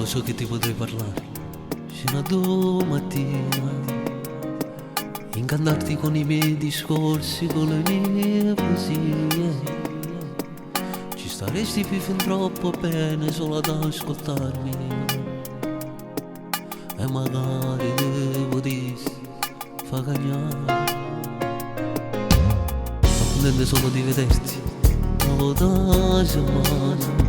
Lo so che ti potrei parlare fino a domattina, incantarti con i miei discorsi, con le mie poesie. Ci staresti più fin troppo bene solo ad ascoltarmi e magari te potessi fa cagnare. Contento solo di vederti una volta a settimana.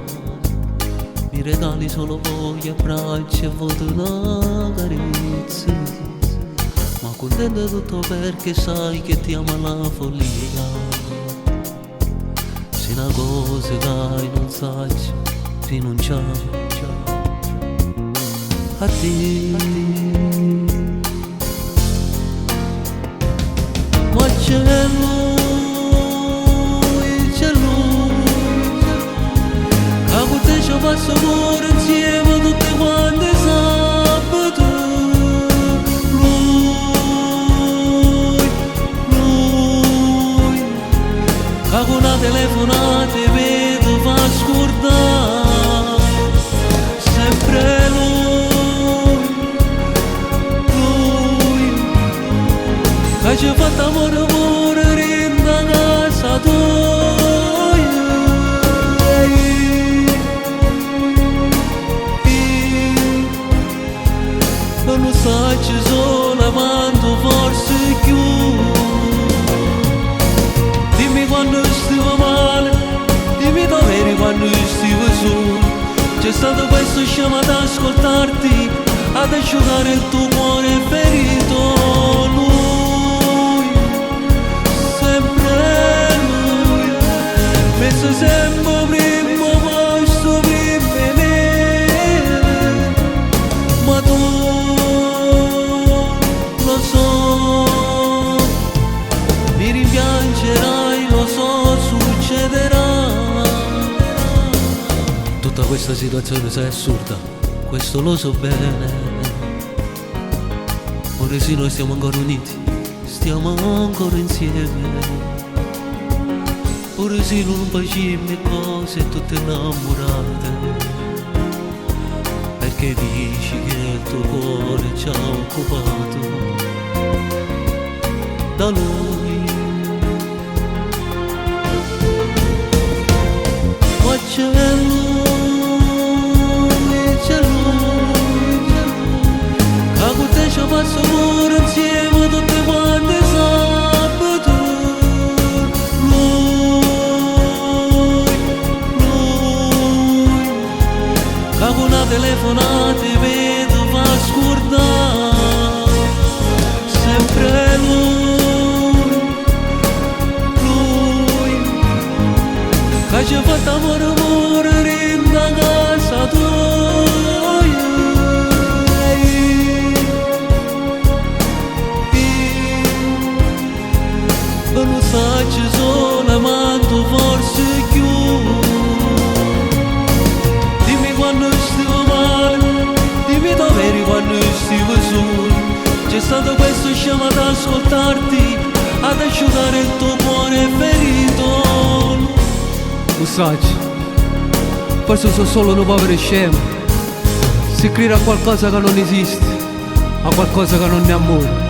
Mi regali solo pochi abbracci e volte una carezza. Ma contento tutto perché sai che ti amo alla follia. Se una cosa che non sai rinunciare a te. Ma c'è lui, c'è lui, che con te ci passo pure insieme tutte quante sabato. Lui, lui, che con una telefonata vedo fa scordare sempre lui, lui, che ci ha fatto amore pure in casa tua. Non sai ci sono quando forse più. Dimmi quando stivo male, dimmi dove eri quando stivo solo. C'è stato questo scemo ad ascoltarti, ad asciugare il tuo cuore ferito. Lui, sempre lui, messo sempre primo posto prima me. Ma tu lo so, mi rimpiangerai, lo so, succederà. Tutta questa situazione sai è assurda, questo lo so bene. Ora sì noi stiamo ancora uniti, stiamo ancora insieme. Pure se non facciamo cose tutte innamorate. Perché dici che il tuo cuore ci ha occupato da lui. Ma c'è lui, c'è lui, che con te ci passo pure insieme tutte quante sabato. Lui, lui, che con una telefonata vedo fa scordare sempre lui, lui, che ci ha fatto amore pure in casa tua. Non sai ci sono ma tu forse più. Dimmi quando stivo male, dimmi dove eri quando stivo solo. C'è stato questo scemo ad ascoltarti, ad asciugare il tuo cuore ferito. O saccio, forse sono solo un povero scemo. Si crede a qualcosa che non esiste, a qualcosa che non è amore.